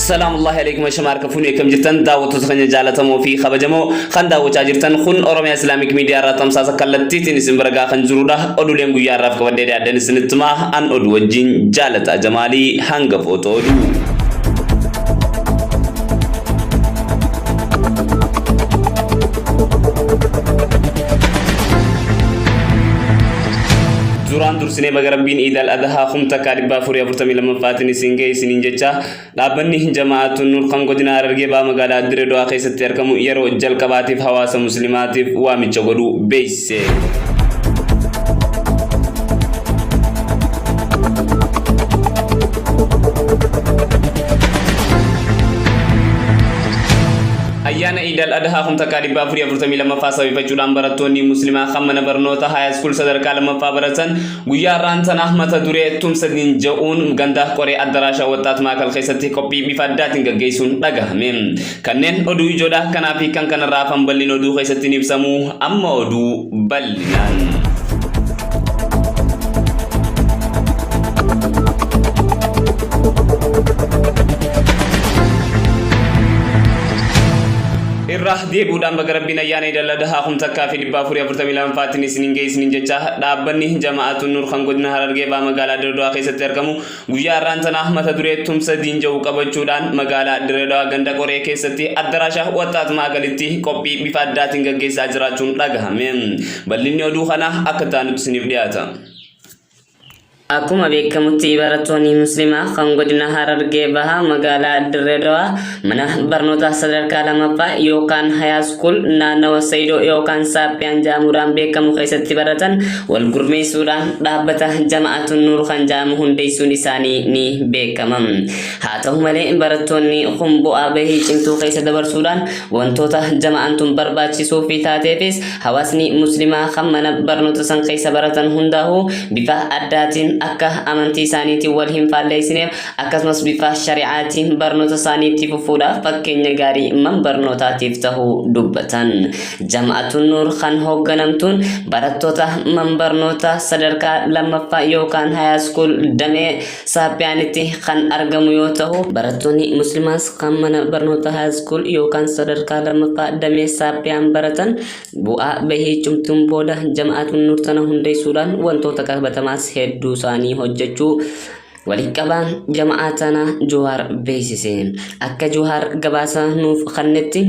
Salaamullahi alaikum ashama harka fuunee akkam jirtan daawwattoota keenya jaalatamoo fi kabajamoo kan daawwachaa jirtan kun Oromiyaa Islaamik Miidiyaa irraa tamsaasa kallattiitiin isin bira gahaa kan jirudha. Oduuleen guyyaa irraaf qabadhee dhiyaadhan isinitti himaa an oduu wajjin jaalata Jamaalii hangafoota oduu. Duraan dursinee baga Rabbiin Iid al Adhaa 1442ffaatiin isin ga'e isiniin jecha dhaabbanni Jama'aatun Nuur kan godina Harargee Bahaa magaalaa Dirree Dawaa keessatti argamu yeroo jalqabaatiif hawaasa muslimaatiif waamicha godhuu beeksise. Ayyaana Iid al Adhaa 1442ffaa sababeeffachuudhaan barattoonni muslimaa kan mana barnoota High School sadarkaa lammaffaa baratan guyyaa har'aan tana mata duree tumsa diin ja'uun ganda qoree addaraasha waxxaat maakal keessatti qophii bifa addaatiin gaggeessuun dhagahame. Kanneen oduu ijoodha kanaa fi kan kanarraa hafan bal'ina oduu keessatti ni ibsamu amma oduu bal'inaan. Irra deebi'uudhaan baga Rabbiin ayyaana Iid al-Adhaa 1442ffaatiin isiniin ga'e isiniin jecha dhaabbanni Jama'atun Nuur kan godina Harargee Bahaa magaalaa Dirre Dawaa keessatti argamu guyyaa har'aan tana mata duree tumsa diin jedhu qabachuudhaan magaalaa Dirre Dawaa ganda Qoree keessatti addaraasha Waxxaat Maakalitti qophii bifa addaatiin gaggeessaa jiraachuun dhagahame. Bal'inni oduu kanaa akka taanutti isiniif dhiyaata. Akkuma beekamutti barattoonni Muslimaa kan godina Harargee Bahaa magaalaa Dirree Dawaa mana barnoota sadarkaa lammaffaa yookaan hayaa school naannawa Sayidoo yookaan Saaphiyaan jedhamuudhaan beekamu keessatti baratan wal gurmeessuudhaan dhaabbata Jama'atun Nuur kan jedhamu hundeessuun isaanii ni beekama. Haa ta'u malee barattoonni kun bu'aa bahii cimtuu keessa dabarsuudhaan wantoota jama'aan tun barbaachisuu fi taateefis Hawaasni Muslimaa kan mana barnoota san keessa baratan hundaahuu bifa addaatiin akka amantii isaaniitiin wal hin faalleessineef akkasumas bifa shari'aatiin barnoota isaanii itti fufuudhaaf fakkeenya gaarii man barnootaatiif tahuu dubbatan. Jama'atun Nuur kan hoogganamtuun barattoota man barnoota sadarkaa lammaffaa yookaan high school damee Saaphiyaanitti kan argamu yoo tahu, barattoonni Muslimaas kan mana barnoota high school yookaan sadarkaa lammaffaa damee Saaphiyaan baratan bu'aa bahii cimtuun booda Jama'atun Nuur tana hundeessuudhaan wantoota qabatamaas hedduu isaanii hojjechuu walitti-qabaan jama'aa tanaa Juwaar beeksise. Akka Juwaar gabaasa nuuf kannetti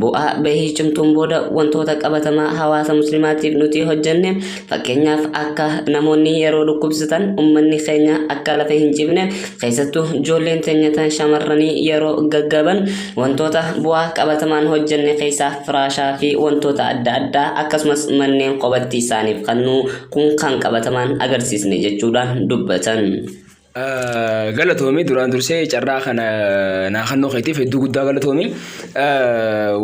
bu'aa bahii cimtuun booda wantoota qabatamaa hawaasa Muslimaatiif nuti hojjenne Fakkeenyaaf akka namoonni yeroo dhukkubsatan ummanni keenya akka lafa hin ciifne keessattuu ijoolleen teenya tan shamarranii yeroo gaggaban wantoota bu'aa qabatamaan hojjenne keessaa firaashaa fi wantoota adda addaa akkasumas manneen qophatti isaaniif kannuu kun kan qabatamaan agarsiisne jechuudhaan dubbatan. Galatoomi duraan dursee carraa kana naa kennuu keetiif hedduu guddaa galatoomi.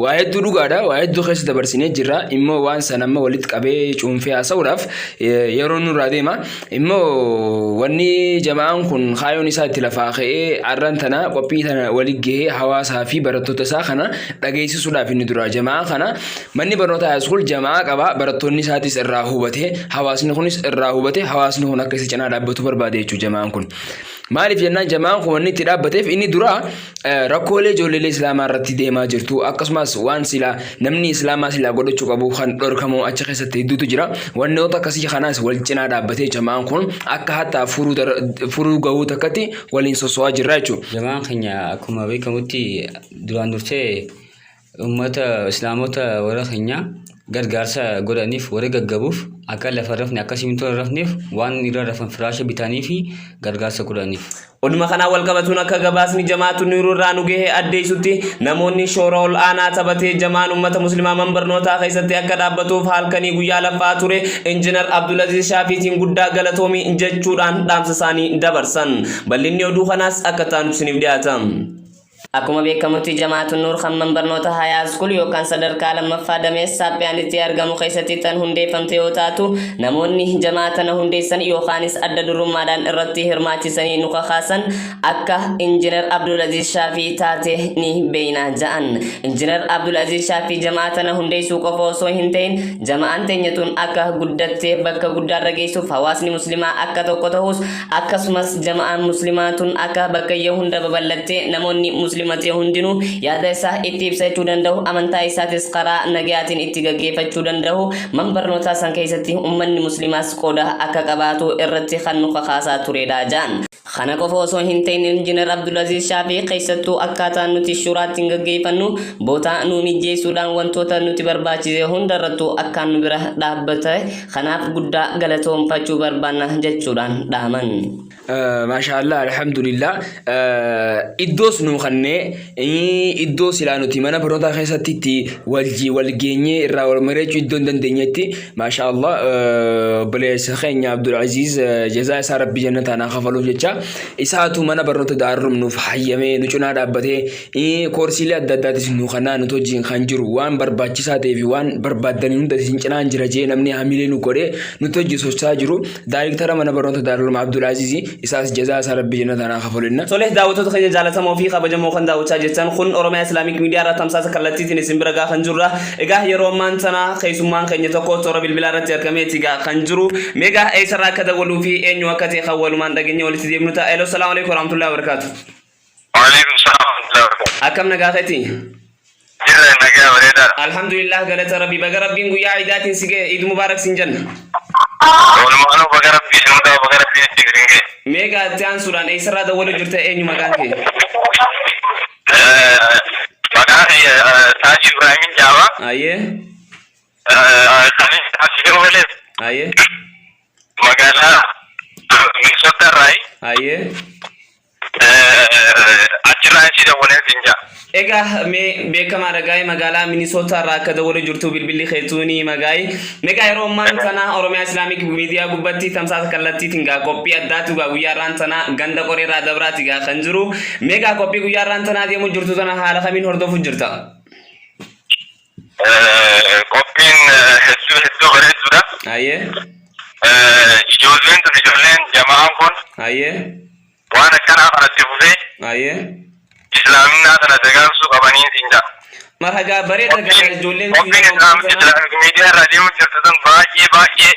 Waa hedduu dhugaadha. Waa hedduu keessa dabarsinee jirra. Immoo waan sana amma walitti qabee cuunfee haasa'uudhaaf yeroo nurraa deema. Immoo wanni jama'aan kun kaayoon isaa itti lafaa ka'ee arran tana qophii tana wali gahee hawaasaa fi barattoota isaa kana dhageessisuudhaaf inni dura jama'aa kana Manni barnoota high school jama'aa qaba. Barattoonni isaatis irraa hubate, hawaasni kunis irraa hubate, hawaasni kun akka isa cinaa dhaabbatu barbaade jechuudha jama'aan kun. Maaliif jennaan jama'aan kun wanni itti dhaabbateef inni dura rakkoolee ijoolleelee islaamaa irratti deemaa jirtu akkasumas waan silaa namni islaamaa silaa godhachuu qabu kan dhorkamu achi keessatti hedduutu jira. Wantoota akkasii kanaas wal cinaa dhaabbatee jama'aan kun akka hattaa furuu gahuu takkatti waliin sosso'aa jirra jechuudha. Jama'aan keenya akkuma beekamutti duraan dursee Ummata Islaamota warra keenya gargaarsa godhaniif warra gaggabuuf akka lafa hin rafne akka simintoo hin rafneef waan irra rafan firaasha bitanii fi gargaarsa godhaniif. Oduma kanaan wal qabatuun akka gabaasni Jamaatu Nuuruu irraa nu gahe addeessutti namoonni shoora ol aanaa taphatee jamaan ummata muslimaa man barnootaa keessatti akka dhaabbatuuf halkanii guyyaa laffaa ture Injinar Abdulaziz Shaafiitiin guddaa galatoomi jechuudhaan dhaamsa isaanii dabarsan. Bal'inni oduu kanaas akka itti isiniif dhiyaata. Akkuma beekamutti Jamaatun Nuur kan man barnoota High School yookaan sadarkaa lammaffaa damee Saaphiyaanitti argamu keessatti tan hundeeffamte yoo taatu namoonni jamaa tana hundeessan yookaanis adda durummaadhaan irratti hirmaachisanii nu kakaasan akka Injinar Abdulaziz Shaafii taate ni beeyna ja'an. Injinar Abdulaziz Shaafii jamaa tana hundeessuu qofa osoo hin ta'in jama'aan teenya tun akka guddattee bakka guddaarra geessuuf hawaasni muslimaa akka tokko ta'us Akkasumas jama'aan muslimaa tun akka bakkayya hunda babal'attee namoonni muslimaa Muslima ta'e hundinuu yaada isaa itti ibsachuu danda'u, amantaa isaatis karaa nagayaatiin itti gaggeeffachuu danda'u, man barnootaa san keessatti ummanni Muslimaas qooda akka qabaatu irratti kan nu kakaasaa tureedha ja'an. Kana qofa osoo hin ta'in Injinar Abdulaziz Shaafii keessattuu akkaataa nuti shuraa ittiin gaggeeffannu bootaa nuu mijjeessuudhaan wantoota nuti barbaachise hunda irrattuu akkaan nu bira dhaabbate kanaaf guddaa galatoomfachuu barbaanna jechuudhaan dhaaman. Maashaa Allah, alhamdulillah, iddoos nuu kannee iddoo silaa nuti mana barnootaa keessatti itti wal geenyee irraa wal mari'achuu iddoo hin dandeenyetti, maashaa Allah, obboleessa keenya Abdulaziz jazaa isaa Rabbi jannataan haa kafaluuf jecha, isaatu mana barnoota Daarul nuuf hayyamee nu cinaa dhaabbatee koorsiilee adda addaatis nu kanaa nuti wajjin kan jiru, waan barbaachisaa ta'ee fi waan barbaaddanii hunda isin cinaan jira jee namni hamilee nu godhee nuti wajjin socho'aa jiru daayrektara mana barnoota Daarul Abdulaziz, isaas jazaa isaa Rabbi jannataan haa kafalu jenna. Tole, daawwattoota keenya jaalatamoo fi kabajamoo kan daawwachaa jirtan kun Oromiyaa Islamic Media irraa tamsaasa kallattiitiin isin bira gahaa kan jirudha. Egaa yeroo ammaan tana keessummaan keenya tokko toora bilbilaa irratti argameeti egaa kan jiru. Meegaa eessarraa akka dawwaluu fi eenyu akka ta'e kan walumaan dhageenye walitti deemnu ta'a. Hello, salaamu alaikum warahmatullahi wabarakatuh. Waalaikum salaam warahmatullahi wabarakatuh. Akkam, nagaa keeti? Jirra, nagaa bareedaadha. Alhamdulillah, galata Rabbi, baga Rabbiin guyyaa Iidaatiin si ga'e, Iid Mubaarak sin jenna. Walumaanuu baga Rabbii isin hundaa, baga Rabbiin itti isin ga'e. Meegaa itti aansuudhaan eessarraa dawwaluu jirta, eenyu maqaan kee? Maqaan kiyya Taajii Ibraahimin Jaaba. Kan asii dawwaleef magaalaa Minnesota irraayi. Achirraa isii dawwalee siin jaa. Egaa mee beekamaadha gaa'ee magaalaa Minnesota irraa akka dawwalu jirtu bilbilli keetuuni magaayi. Meegaa yeroo ammaan tana Oromiyaa Islamic Media gubbatti tamsaasa kallattiitiin gaa qophii addaatu gaa guyyaa irraan tana ganda qoree irraa dabraati gaa kan jiru. Meegaa qophii guyyaa irraan tanaa deemu jirtu tana haala kamiin hordofu jirta? Qophiin hedduu hedduu bareedduudha. Ijoolleen tun, ijoolleen jama'aan kun waan akkanaa kanatti fufee islaaminaa tana dagaagsuu qabanii siin jaa. Marhagaa, bareeda gaa ijoolleen tun Qophiin yeroo ammaan tana. Islamic Media irraa deemu jirtu tun baay'ee baay'ee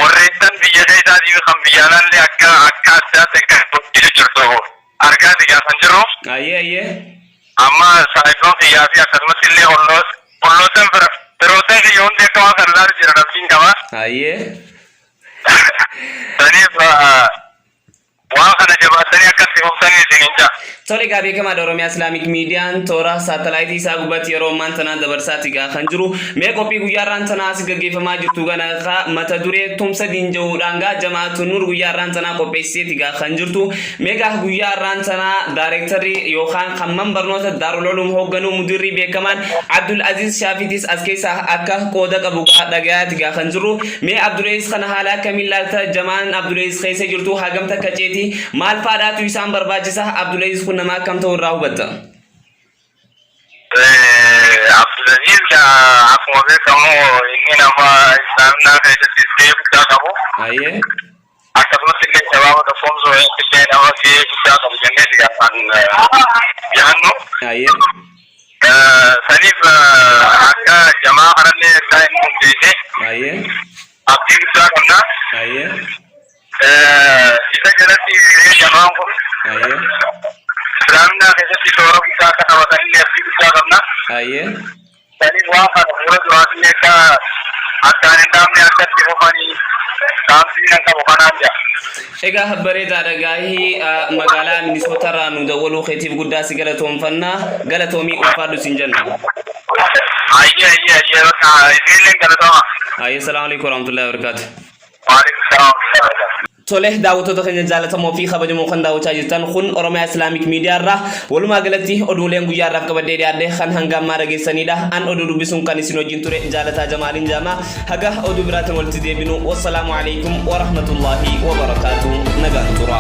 warreettan biyya keessaatii fi kan biyya alaallee akka addaatti akka hojjetu jirtu argaati gaa kan jirru. Ayyee ayyee. Amma saahiboon kiyyaa fi akkasumatti illee ollootan firoottan kiyya hundi akka waan kana ilaalu jiran abdiin qaba. Saniif waan kana jabaatanii akka itti fuftanii isiniin ja'a. Tole, egaa beekamaadha, Oromiyaa Islamic Miidiyaan toora saatalaayitii isaa gubbatti yeroo ammaan tanaa dabarsaati gaa kan jiru. Mee qophii guyyaa irraan tanaa as gaggeeffamaa jirtu kana mata duree tumsa diinja'uudhaan gaa Jamaatu Nuur guyyaa irraan tanaa qopheessiteeti gaa kan jirtu. Mee gaa guyyaa irraan tanaa daareektarri yookaan kan man barnoota Daarul Uluum hoogganuu mudirrii beekamaan Abdul Aziz Shaafiitis as keessaa akka qooda qabu gaa dhagayaati gaa kan jirru. Mee Abdul Aziz kana haala akkamiin laalta? Jamaan Abdul Aziz keessa jirtu hagam takka ceeti? Maal faadhaatu isaan barbaachisa? Abdul Aziz kun nama akkam ta'uu irraa hubatta? Abdulaziz akkuma beekamu inni nama islaaminaa keessatti gahee guddaa qabu. Akkasumas illee shabaaba tokkoomsuu irratti illee nama gahee guddaa qabu jennee kan yaannu. Saniif akka jamaa kanallee ergaa inni hundeesse abdii guddaa qabna. Isa jalatti jamaan kun islaaminaa keessatti shoora guddaa akka taphatanillee abdii guddaa qabna. Saniif waan kana fuula duraatillee akka akkaan hin dhaabne akka itti fufanii dhaamsii nan qabu kanaan jira. Egaa bareedaadha gaahii, magaalaa Minnesota irraa nu dawwaluu keetiif guddaa si galatoomfanna, galatoomii, ulfaadhu sin jenna. Ayyee, bakka isinillee galatooma. Ayyee, salaamu alaikum warahmatullahi wabarakatuh. Waalaikum salaam warahmatullahi wabarakatuh. Tole, daawwattoota keenya jaalatamoo fi kabajamoo kan daawwachaa jirtan kun Oromiyaa Islamic Media irraa walumaa galatti oduuleen guyyaa irraaf qabadhee dhiyaadhe kan hanga ammaa dhageessanidha. An oduu dubbisuun kan isin wajjin ture Jaalataa Jamaaliin Jaamaa. Haga oduu biraatiin walitti deebinu, wassalaamu alaikum warahmatullaahi wabarakaatu, nagaan tura.